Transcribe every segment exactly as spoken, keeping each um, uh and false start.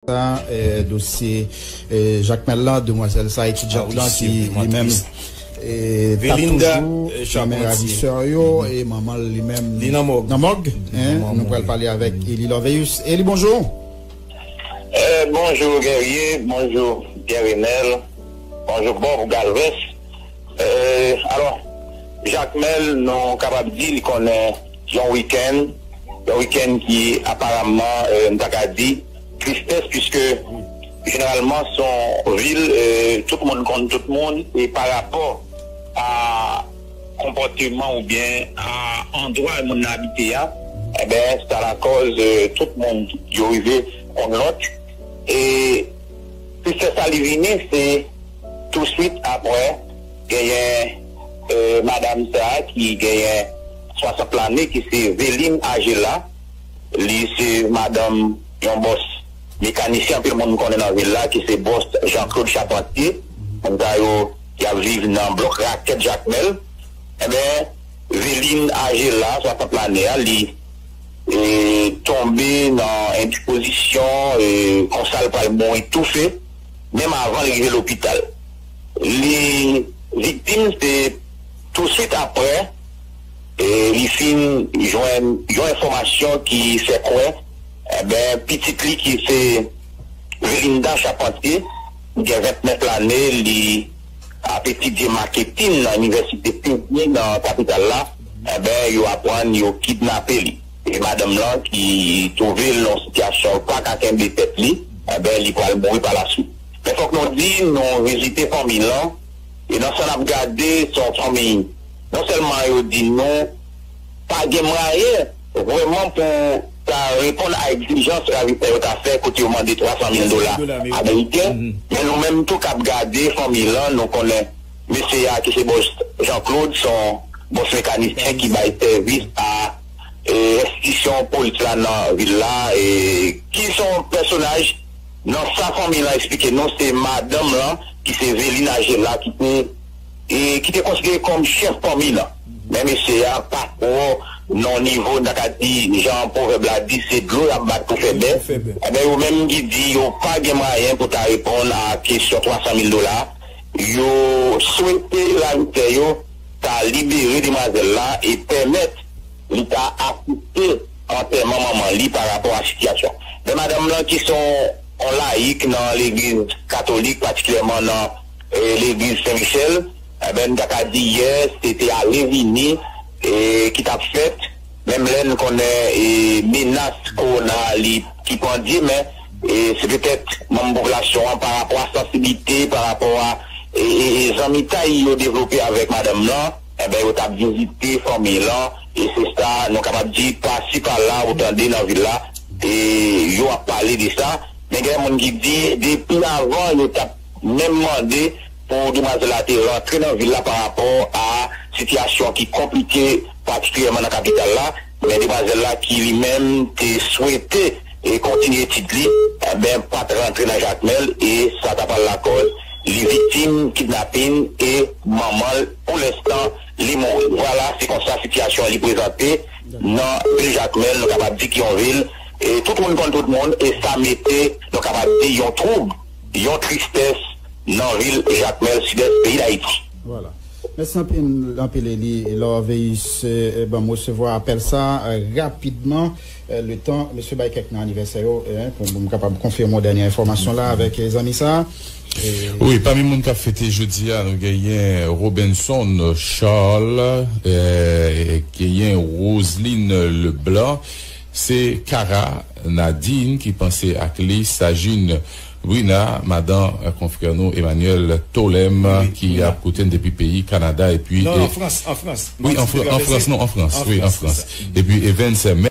Sa, eh, dosye, eh, Jakmèl la, demwazèl sa, etidyant lan ki li menm, eh, t ap toujou nan men ravisè yo, e manman l li menm nan mòg. Hein, nou pral pale avèk Eli Lorveus. Eli, bonjou. Eh, bonjou Guerrier, bonjou Pierre Renel, bonjou Bob Galvez. Eh, alò, Jakmèl, nou kapab di li konnen yon wikenn, yon wikenn ki aparamman, eh, nou ta ka di, tristès, piske jeneralman se yon vil, eh, tout moun konn tout moun, e pa rapò a konpòteman oubyen a andwa moun nan abite a, enben, sa lakòz, eh, tout moun yo rive konn lòt. E tristès sa li vini, se touswit apre genyen, eh, madanm sa ki genyen swasant lane, ki se Veline Agela. Li se madanm yon bòs mekanisyen anpil moun konnen nan vil la, ki se bòs Jean Claude Charpentier. Moun sa yo ki ap viv nan blòk Rakèt Jakmèl. Enben, Veline Agela, swasant lane a, li, eh, tonbe nan endispozisyon, eh, konsa l pral mouri toufe, menm avan l rive lopital. Li viktim se touswit apre, eh, li fin jwenn yon enfòmasyon ki fè kwè, enben, pitit li ki se Velinda Charpentier, ki gen ventnèf lane, li ap etidye maketin nan inivèsite Purdue nan kapital la, enben, yo aprann yo kidnape li. E madanm lan ki twouve l nan yon sitiyasyon l pa ka kenbe tèt li, enben, li pral mouri pa laswit. Men fòk nou di, nou vizite fanmi lan, e nan sa n ap gade, se yon fanmi, non sèlman yo di nou, pa gen mwayen vrèman pou ta reponn a egzijans ravisè yo ta fè kote yo mande twa san mil dola ameriken. Men nou menm tou k ap gade fanmi lan, nou konnen mesye a ki se bòs Jean Claude, se yon bòs mekanisyen ki bay sèvis a, e, enstitisyon polis la nan vil la, e ki se yon pèsonaj nan sa fanmi lan eksplike nou, se madanm lan ki se Veline Agela ki te, e ki te konsidere kòm chèf fanmi lan. Men mesye a pa twò nan nivo, n ta ka di, jan pwovèb la di, se dlo y ap bat pou fè bè. Enben, yo menm ki di yo pa gen mwayen pou ta reponn a kesyon twa san mil dola, yo swete ravisè yo ta libere demwazèl la e pèmèt li ta asiste antèman manman li pa rapò a sitiyasyon. Men madanm lan ki se yon layik nan legliz katolik, patikilyèman nan, eh, legliz Sen Michèl, enben, n ta ka di yè, se te ale vini, eh, ki t ap fèt, menm lè n konnen, eh, menas kowona li ki pandye, men, eh, se petèt manm popilasyon an pa rapò a sansiblite, pa rapò a, eh, eh, eh, zanmitay yo devlope avèk madanm lan, enben, yo t ap vizite fanmi lan, e se sa, nou kapab di, pasi pala, ou tande nan vil la, e yo ap pale de sa. Men gen moun ki di, depi avan, yo t ap menm mande pou demwazèl la te rantre nan vil la pa rapò a sitiyasyon ki konplike, patikilyèman nan kapital la. Men demwazèl la ki li menm te swete e kontinye etid li, enben, pa t rantre nan Jakmèl e sa ta pral lakòz li viktim kidnapin e manman l, pou lenstan, li mouri. Vwala, se konsa sitiyasyon an li prezante nan vil Jakmèl, nou kapab di ki yon vil, e tout moun konn tout moun, e sa mete, nou kapab di, yon twoub, yon tristès nan vil Jakmèl, sidès peyi Dayiti. Vwala. Mèsi anpil, anpil Eli Lorveus, eh, ban m resevwa apèl sa, eh, rapidman, eh, letan mesye bay kèk nan anivèsè yo, eh, pou m kapab konfime yon dènye enfòmasyon la avèk, eh, zanmi sa. Eh, wi, pami moun k ap fete jodi a, nou genyen Robenson Charles, eh, genyen Roseline Leblanc, se Kara Nadine ki panse ak li, Sajin Brina, madan, eh, konfrè nou Emmanuel Tolem, wi, ki ap koute n depi peyi Kanada, epi, non, eh, an Frans, an Frans. Wi, an Fr-, an Frans, non, an Frans, wi, an Frans. Epi Evans, men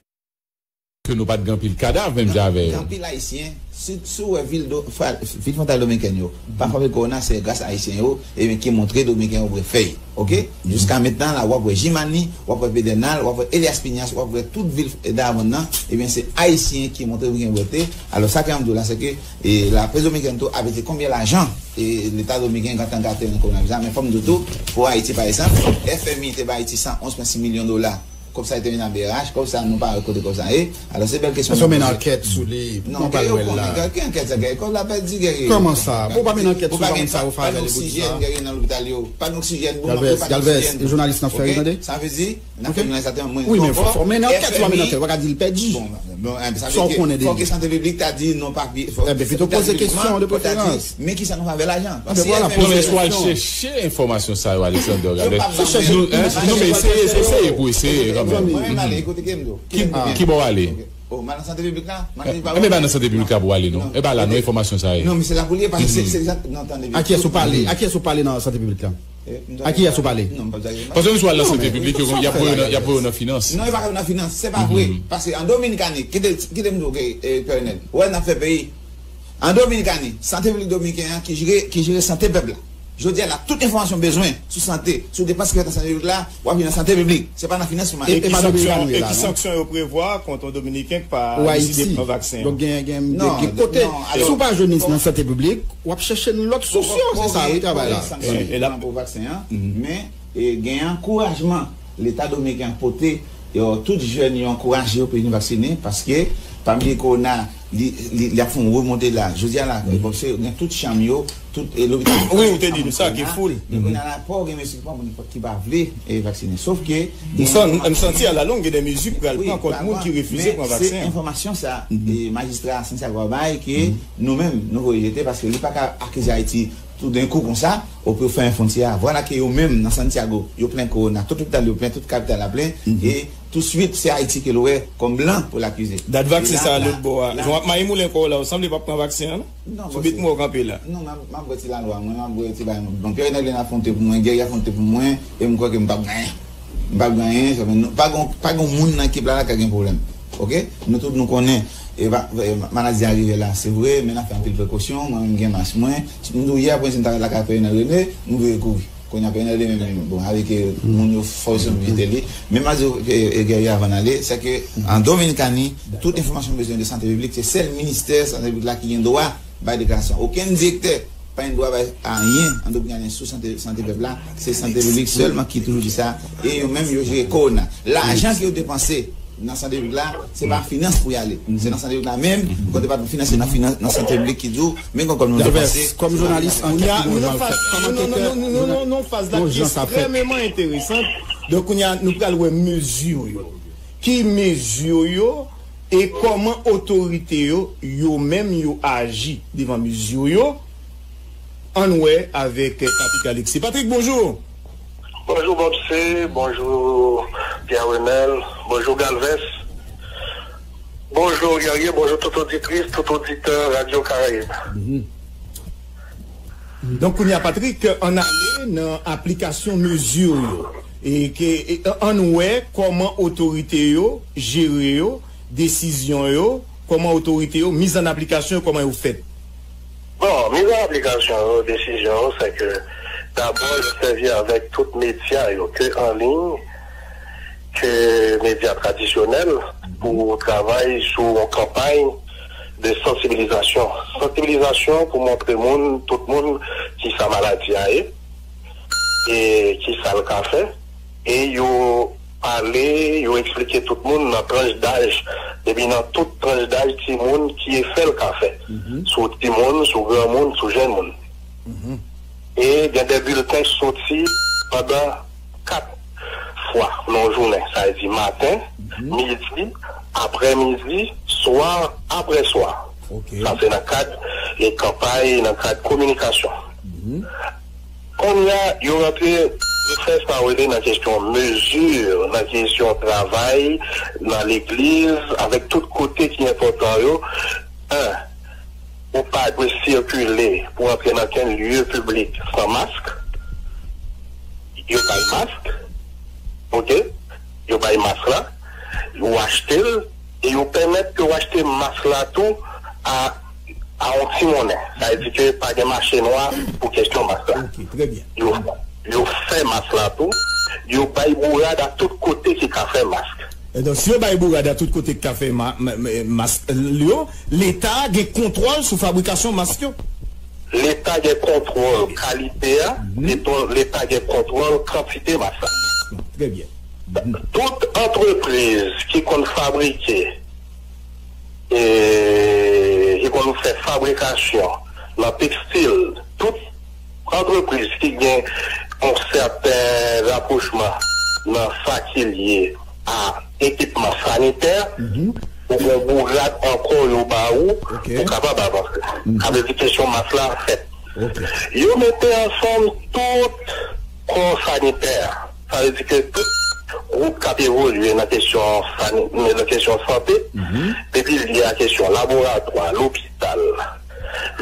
ke nou pa t gen anpil kadav menm jan avè yo. Gen anpil Ayisyen, si, si w wè vil do-, fa-, vil fwontal dominikèn yo pa frape kowona, se gras Ayisyen yo, ebyen, ki montre Dominikèn yo brefèy. Oke? Jiska mentnan la, w ap wè Jimani, w ap wè Pedènal, w ap wè Elias Piñas, w ap wè tout vil, e, Dayamond nan, ebyen, se Ayisyen ki montre Dominikèn yo brefèy. Alò, sa ke m ap di w la, se ke, e, laprès dominikèn tou ap mete konbyen lajan, e, Leta dominikèn gentan gate nan kowonaviris la, men fò m di w tou, pou Ayiti, pa egzanp, F M I te ba Ayiti san onz pwen sis milyon dola Kòb sa yo te mennen nan B R H, kòb sa nou pa wè kote kòb sa ye. Alò se bèl kesyon. Èske w mennen ankèt sou li? Non, mwen pa wè l la. Ki ankèt sa, kòb la pèdi, Guerrier. Kòman sa? Ou pa mennen ankèt sou sa, moun sa yo fè avè li bout sa? Pa gen oksijèn, Guerrier, nan lopital yo. Pa gen oksijèn, Galvez, Galvez, jounalis nan fè, tande? Sa vle di, nan fè jounalis la, mwen wi, men fò, fò mennen ankèt, si w pa mennen ankèt, w pa ka di l pèdi. Bon, sa vle di, fò ke sante piblik ta di non papye. Ebyen, pito poze kesyon de preferans. Men kisa nou fè avè lajan? Ebyen, vwala, poze kesyon. Chèche enfòmasyon sa yo, Alexander Galvez. Nou, hein, non, men eseye, eseye pou eseye kanmenm. Mwen menm ale, kote ke m do? Ki, ki bò w ale? Oh, m al nan sante piblik la? M al nan... E men pa nan sante piblik la pou w ale, non. E pa la, non, enfòmasyon sa ye. Non, men se la pou l ye, paske se, se egzak, non, tande byen. A kiyès ou pale? A kiyès ou pale nan sante piblik la? A kiyès ou pale? Non, m p ap di a. Paske nou sou al nan sante piblik, y ap voye w nan, y ap voye w nan finans. Non, e pa nan finans, se pa vre. Paske an Dominikani, kite, kite m di w, eh, Pè Renèl, ou wè n ap fè peyi. An Dominikani, sante piblik dominiken an ki jere, ki jere sante pèp la. Jodi a la, tout enfòmasyon w bezwen sou sante, sou depans ki fèt nan sante piblik la, w ap jwenn nan sante piblik. Se pa nan finans pou m ale. E ki sanksyon, e ki sanksyon yo prevwa kont yon Dominiken ki pa deside pran vaksen an? Donk gen, gen, gen kote, si w pa jwenn li nan sante piblik, w ap chèche lòt solisyon, se sa wi travay la. Gen pou vaksen an, men, e, gen ankourajman Leta dominiken an pote, yo, tout jèn yo ankouraje yo pou yo vin vaksinen, paske pa bliye kowona, li, li, li ap fè yon remonte la. Jodi a la, bon, se gen tout chanm yo, tout, e, lopital yo. Wi, ou te di m sa, ki foul. Men kounye a la, pa w gen mesye ki pa, ki pa vle, e, vaksinen. Sof ke, m san-, m santi alalong gen de mezi ki pral pran kont moun ki refize pran vaksen an. Se enfòmasyon sa, e, majistra Santiago a bay ke nou menm, nou voye jete, paske li pa ka akize Ayiti toudenkou konsa, ou pou fèmen fwontyè a. Vwala ke yo menm nan Santiago, yo plen kowona, tout lopital yo plen, tout kapital la plen, e touswit se Ayiti ke l wè kòm blan pou l akize. Dat vaksen sa a lòt bò a. Jan w ap mayi moulen kò w la, ou sanble p ap pran vaksen an, non? Sou bit mwen w kanpe la. Non, m ap, m ap bwè ti lalwa mwen, m ap bwè ti bagay mwen. Bon, Pierre Nègre ap fè yon te pou mwen, Guerrier ap fè yon te pou mwen, e m kwè ke m p ap genyen. M p ap genyen, sa, men nou, pa gon, pa gon moun nan ekip la, la ka gen pwoblèm. Oke? Nou tout nou konnen, e, va, e, maladi a rive la, se vre, men n ap fè anpil prekosyon. Mwen menm, m gen mas mwen. M di w yè apremidi m t al lakay Pè Renèl René, m vire kouri. Kounye a Pè Renèl René menm, bon, avèk, e, moun yo fòse m vite li. Men m a di w, e, e, Guerrier, avan n ale, se ke an Dominikani, tout enfòmasyon w bezwen de sante piblik, se sèl ministè sante piblik la ki gen dwa bay deklarasyon. Okenn direktè pa gen dwa bay anyen an Dominikani sou sante, sante pèp la. Se sante piblik sèlman ki toujou di sa. E yo menm, yo jere kowona. Lajan ke yo depanse nan sante piblik la, se pa finans pou y ale. Se nan sante piblik la menm, kote patwon finans, se nan finans, nan sante piblik ki di w, men kon kòb nou depanse. Kòm jounalis, ankèt nou, jan l fèt, kòm ankètè, nou nan yon faz la ki ekstrèmeman enteresan. Donk, kounye a, nou pral wè mezi yo. Ki mezi yo? E kòman otorite yo, yo menm, yo aji devan mezi yo? Ann wè avèk Patrick Alexis. Patrick, bonjou. Bonjou, Bob C. Bonjou, Pierre Renel. Bonjou, Galvez. Bonjou, Guerrier. Bonjou, tout oditris, tout oditè Radyo Karayib. Donk, kounye a, Patrick, ann ale nan aplikasyon mezi yo. E ke, e, ann wè kòman otorite yo jere yo, desizyon yo, kòman otorite yo, miz an aplikasyon yo, kòman yo fèt? Bon, miz an aplikasyon yo, desizyon yo, se ke dabò, yo sèvi avèk tout medya yo, ke an liy, ke medya tradisyonèl, pou travay sou yon kanpay de sansibilizasyon. Sansibilizasyon pou montre moun, tout moun, kisa maladi a ye, e kisa l ka fè. E yo pale, yo eksplike tout moun nan tranch daj, epi nan tout tranch daj timoun ki efè l ka fè. Sou timoun, sou granmoun, sou jèn moun. E gen de bilten soti pandan kat fwa nan yon jounen. Sa vle di maten, midi, aprèmidi, swa, aprè swa. Sa se nan kad, e, kanpay, nan kad kominikasyon. Kounye a, yo rantre, yo fè sa yo rele nan kesyon mezi, nan kesyon travay, nan legliz, avèk tout kote ki enpòtan yo. En, ou pa dwe sikile pou antre nan kenn lye piblik san mask. Yo bay mask, oke? Yo bay mask la, yo achte l, e yo pèmèt ke w achte mask la tou a, a yon ti monnen. Sa vle di ke pa gen mache nwa pou kesyon mask la. Oke, trè byen. Yo, yo fè mask la tou, yo bay bourad a tout kote ki ka fè mask. E donk, si yo bay bourad a tout kote ki ka fè ma-, ma-, ma-, mask yo, Leta gen kontwòl sou fabrikasyon mask yo? Leta gen kontwòl kalite a, Leta, Leta gen kontwòl kantite mask la. Trè byen. Tout antrepriz ki konn fabrike, e, ki konn fè fabrikasyon nan tekstil, tout antrepriz ki gen yon sèten rapwochman nan sa ki lye a ekipman sanitè, ou gen gwo grad ankò yo ba ou pou kapab avanse. Sa vle di kesyon mas la fèt. Yo mete ansanm tout kò sanitè. Sa vle di ke tout gwoup k ap evolye nan kesyon sani-, nan kesyon sante, depi lye a kesyon laboratwa, lopital,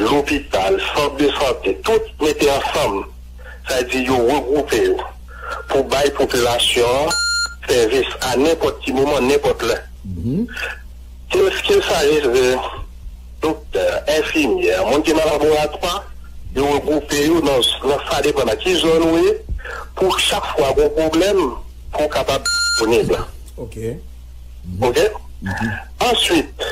lopital, sant de sante, tout mete ansanm. Sa vle di yo regwoupe yo pou bay popilasyon an sèvis a nenpòt ki moman, nenpòt lè. Ke, ke sa ye, doktè, enfimyè, moun ki nan laboratwa, yo regwoupe yo nan, nan sa depandan ki zòn ou ye, pou chak fwa gon pwoblèm, pou w kapab disponib. Ok. Ok? Answit,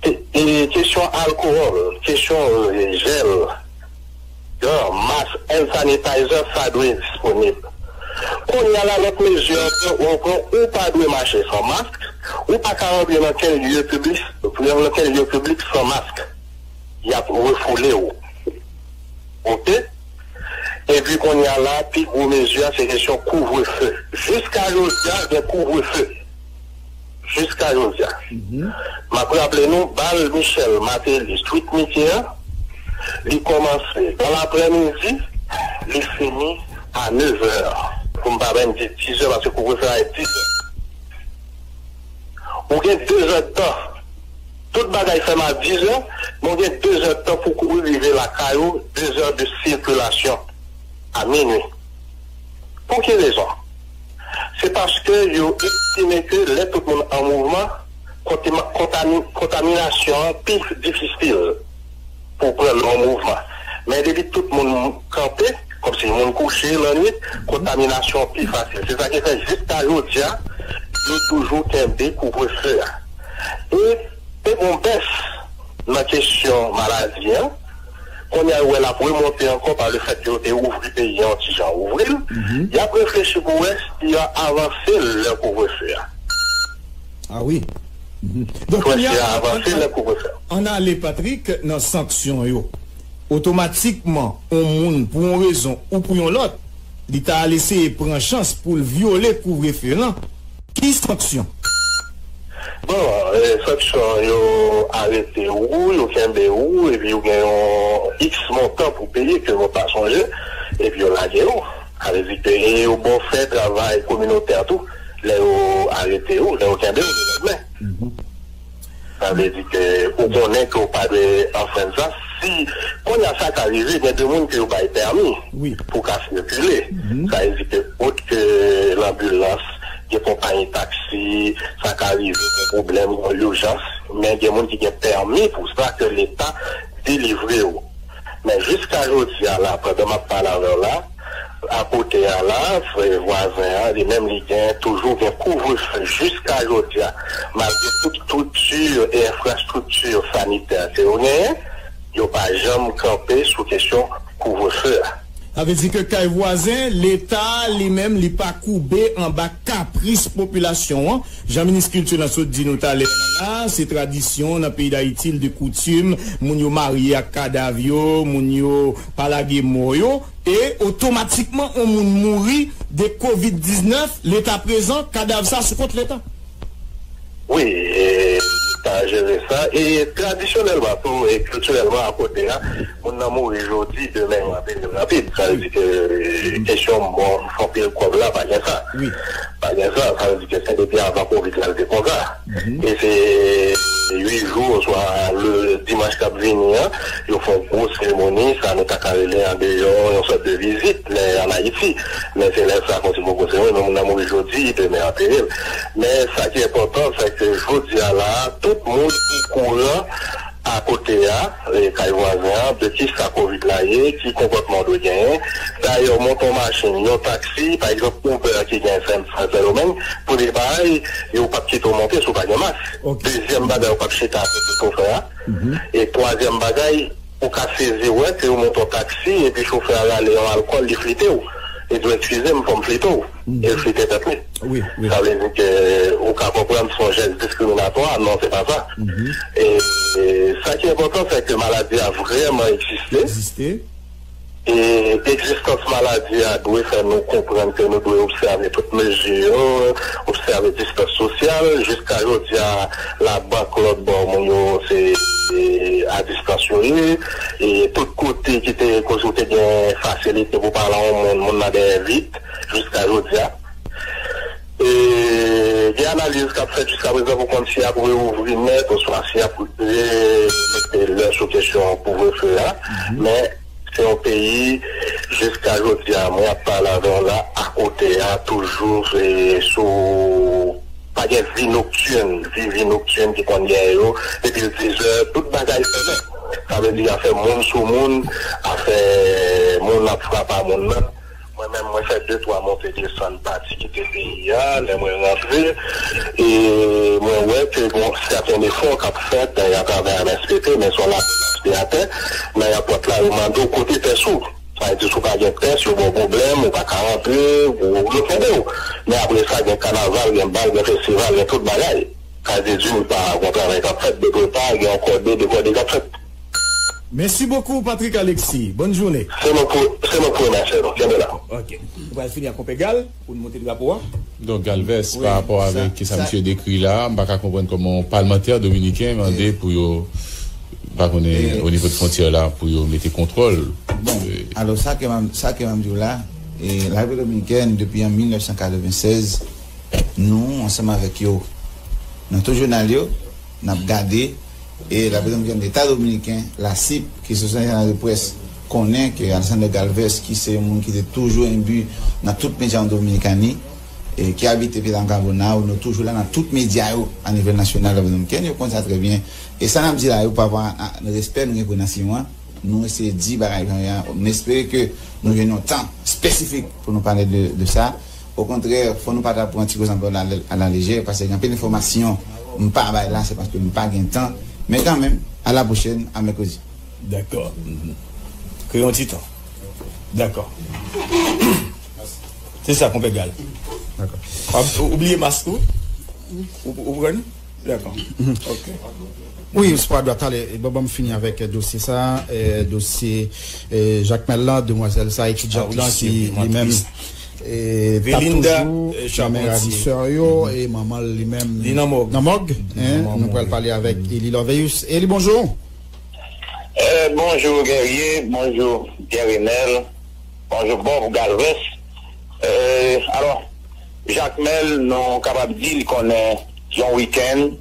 e, e, kesyon alkòl, kesyon, e, jèl, gants, mask, hand sanitizer, sa dwe disponib. Kounye a la, lòt mezi ankò, ou pran, ou pa dwe mache san mask, ou pa ka rantre nan kenn lye piblik, nan kenn lye piblik san mask. Y ap refoule w. Ok? Epi kounye a la, pi gwo mezi a, se kesyon kouvrefe. Jiska jodi a, gen kouvrefe. Jiska jodi a. M ap raple nou, bal Michel Martelly, Sweet Mickey an, li kòmanse nan laprèmidi, li fini a nevè. Pou m pa menm di dizè, paske kouvrefe a e dizè. Ou gen dezè tan. Tout bagay fèmen a dizè, men ou gen dezè tan pou kouri rive lakay ou, dezè de sikilasyon a minui. Pou ki rezon? Se paske yo estime ke lè tout moun an mouvman, kontami-, kontami-, kontaminasyon an pi difisil pou pran nan yon mouvman. Men depi tout moun kanpe, kòmsi moun kouche lannwit, kontaminasyon an pi fasil. Se sa ki fè jiska jodi a, yo toujou kenbe kouvrefe a. E te gon bès nan kesyon maladi an. Kounye a, yo wè l ap remonte ankò pa lefèt ke yo te ouvri peyi an yon ti jan, ouvri l. Y ap reflechi pou wè si y a avanse lè kouvrefe a. Ah wi. Donk, kounye a, an, an, an ale, Patrick, nan sanksyon yo. Otomatikman, yon moun, pou yon rezon ou pou yon lòt, li ta al eseye pran chans pou l vyole kouvrefe lan, ki sanksyon? Bon, e, sanksyon, yo arete ou, yo kenbe ou, epi ou gen yon X montan pou peye ke mwen pa sonje, epi yo lage ou. Sa vle di ke, e yo ba w fè travay kominotè tou, lè yo arete ou, lè yo kenbe ou, yo lòdmen. Sa vle di ke ou konnen ke ou pa dwe anfrenn sa. Si, kounye a sa ka rive, gen de moun ke yo bay pèmi pou ka sikile. Sa vle di ke, ot ke lanbilans, gen konpayi taksi, sa ka rive, gen pwoblèm, gen ijans, men gen moun ki gen pèmi pou sa ke Leta delivre ou. Men jiska jodi a la, pandan m ap pale avè w la, akote a la, frè vwazen an, li menm li gen, toujou gen kouvrefe jiska jodi a. Malgre tout estrikti e enfrastrikti sanitè ke yo genyen, yo pa janm kanpe sou kesyon kouvrefe a. Sa vle di ke kay vwazen, Leta li menm li pa koube anba kapris popilasyon an. Jan minis kilti lan sot di nou talè a la, se tradisyon nan peyi Dayiti, l de koutim, moun yo marye ak kadav yo, moun yo pa lage mò yo, e otomatikman yon moun mouri de kovid diznèf, Leta prezan, kadav sa sou kont Leta. Wi, e, Leta jere sa. E tradisyonèlman tou, e kiltirèlman akote a, moun nan mouri jodi, demen yo antere l rapid. Sa vle di ke, e, kesyon mò, fè anpil kòb la, pa gen sa. Pa gen sa, sa vle di ke se depi avan kovid la, l te konsa. E se uit jou, oswa le dimanch k ap vini an, yo fè yon gwo seremoni, sa nou ta ka rele andeyò, yon sòt de vizit, lè ann Ayiti. Men se lè sa, konsi poko seremoni, men moun nan mouri jodi, demen antere l. Men sa ki enpòtan, se ke jodi a la, tout moun okouran akote a, e, kay vwazen an, de kisa kovid la ye, ki konpòtman w dwe genyen. Dayè, w monte yon machin, yon taksi, pa egzanp, Uber ki gen Sen, Sen Domeng, premye bagay, yo p ap kite w monte si w pa gen mask. Dezyèm bagay, w p ap chita akote chofè a. E twazyèm bagay, ou ka sezi wè ke w monte yon taksi, epi chofè a rale yon alkòl, li flite w. li di w, "Eskize m, fò m flite w." E l flite tèt li. Wi, wi. Sa vle di ke ou ka konprann se yon jès diskriminatwa. Non, se pa sa. E, e sa ki enpòtan, se ke maladi a vrèman egziste. Egziste. E egzistans maladi a dwe fè nou konprann ke nou dwe obsève tout mezi yo, obsève distans sosyal. Jiska jodi a, labank lòt bò, moun yo se, se a distans yo ye. E tout kote ki te, kote ou te gen fasilite pou pale a yon moun, moun nan dèyè vit, jiska jodi a. E gen analiz k ap fèt jiska prezan pou konn si y ap reouvri nèt oswa si y ap remete lè sou kesyon kouvrefe a. Men se yon peyi, jiska jodi a, mwen ap pale avè w la, akote a toujou se sou, pa gen vi noktin, vi, vi noktin ki konn genyen yo, depi l dizè, tout bagay fèmen. Sa vle di afè moun sou moun, afè moun ap frape a moun nan. Mwen menm, mwen fè de twa monte desann pati kite peyi a, lè mwen rantre, e mwen wè ke gon sèten efò k ap fèt, e, atravè M S P P, men se yon lapès atè, nan èpòt la, yo mande w kote tès ou. Sa vle di, si w pa gen tès, yo ba w pwoblèm, ou pa ka rantre, ou, yo kenbe w. Men apre sa, gen kanaval, gen bal, gen festival, gen tout bagay. Sa vle di, nou pa gon travay k ap fèt, de prepa, gen yon kòde, de kòde k ap fèt. Mèsi bokou, Patrick Alexis. Bòn jounen. Se nou pou, se nou pou remèsye nou. Kenbe la. Ok. Nou pral fini ak Konpè Gal pou n monte drapo a. Donk, Galvez, pa rapò avèk sa misye dekri la, m pa ka konprann kòman yon palmantè dominiken mande pou yo, m pa konnen, o nivo de fwontyè la, pou yo mete kontwòl. Bon, alò, sa ke m, sa ke m ap di w la, e, Larepiblik Dominikèn, depi an mil nèf san katreven sèz, nou, ansanm avèk yo, nan tout jounal yo, n ap gade, e Larepiblik Dominikèn, Leta Dominiken, la CIP, ki se Société Nationale de Presse, konnen ke Alexander Galvez, ki se yon moun ki te toujou enbi nan tout medya an Dominikani, e ki abite Vila Gabonaw, nou toujou la nan tout medya yo a nivo nasyonal Larepiblik Dominikèn, yo konn sa trè byen. E sa n ap di la yo pa rapò a, a respè nou gen pou nasyon an, nou eseye di bagay jan yo a. M espere ke nou jwenn yon tan espesifik pou nou pale de, de sa. Okontrè, fò nou pa ta pran ti koze anpil a la, a la lejè, paske gen anpil enfòmasyon m pa bay la, se paske m pa gen tan. Men kanmenm, a la pwochèn, a mèkredi. Dakò. Kreye yon ti tan. Dakò. Se sa, Konpè Gal. Dakò. Ou bliye mask ou? Ou, ou pran? Dakò. Ok. Wi, Espoir Edouard, talè, e, bon, bon, m fini avèk, e, dosye sa, e, dosye, e, Jakmèl la, demwazèl sa, etidyant lan ki li menm, e, t ap toujou nan men ravisseur yo, e manman l li menm nan mòg, en, nou pral pale avèk Eli Lorveus. Eli, bonjou. E, bonjou, Guerrier, bonjou, Pierre Renel, bonjou, Bob Galvez. E, alò, Jakmèl, nou kapab di li konnen yon wikenn,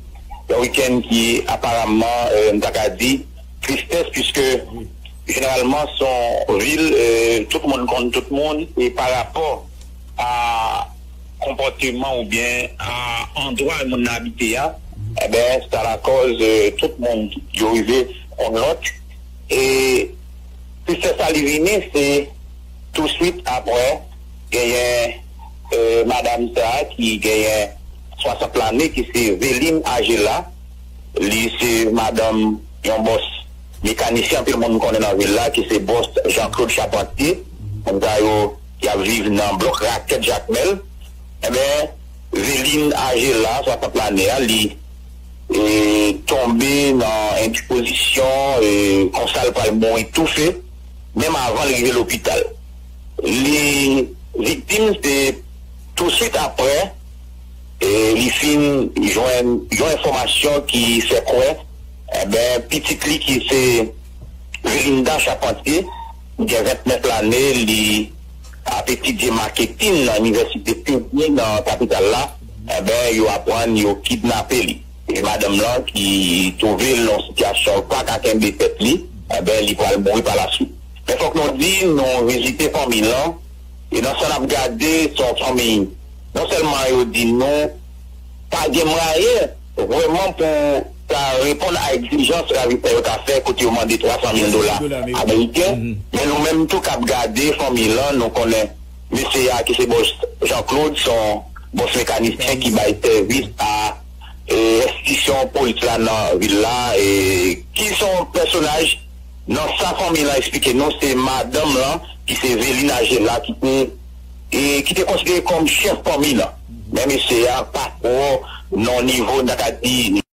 yon wikenn ki aparamman, e, m ta ka di, tristès, piske jeneralman se yon vil, e, tout moun konn tout moun, e pa rapò a konpòteman oubyen a andwa moun nan abite a, enben, sa lakòz, e, tout moun yo rive konn lòt. E tristès sa li vini, se touswit apre genyen, e, madanm sa a ki genyen swasant lane, ki se Veline Agela. Li se madanm yon bòs mekanisyen anpil moun konnen nan vil la, ki se bòs Jean Claude Charpentier. Moun sa yo ki ap viv nan blòk Rakèt Jakmèl. Enben, Veline Agela, swasant lane a, li, e, tonbe nan endipozisyon, e, konsa l pral mouri toufe, menm avan l rive lopital. Li viktim, se touswit apre, e, li fin jwenn yon enfòmasyon ki fè kwè, enben, pitit li ki se Velinda Charpentier, ki gen ventnèf lane, li ap etidye maketin nan inivèsite Purdue nan kapital la, enben, yo aprann yo kidnape li. E madanm lan ki twouve l nan yon sitiyasyon l pa ka kenbe tèt li, enben, li pral mouri pa laswit. Men fòk nou di, nou vizite fanmi lan, e nan sa n ap gade, se yon fanmi, non sèlman yo di nou, pa gen mwayen vrèman pou ta reponn a egzijans ravitay yo ta fè kote yo mande twa san mil dola ameriken. Men nou menm tou k ap gade fanmi lan, nou konnen mesye a ki se bòs Jean Claude, se yon bòs mekanisyen ki bay sèvis a, e, enstitisyon polis la nan vil la, e ki se yon pèsonaj nan sa fanmi lan eksplike nou, se madanm lan ki se Veline Agela ki te e ki te konsidere kòm chèf fanmi lan. Men mesye a pa twò nan nivo, n ta ka di,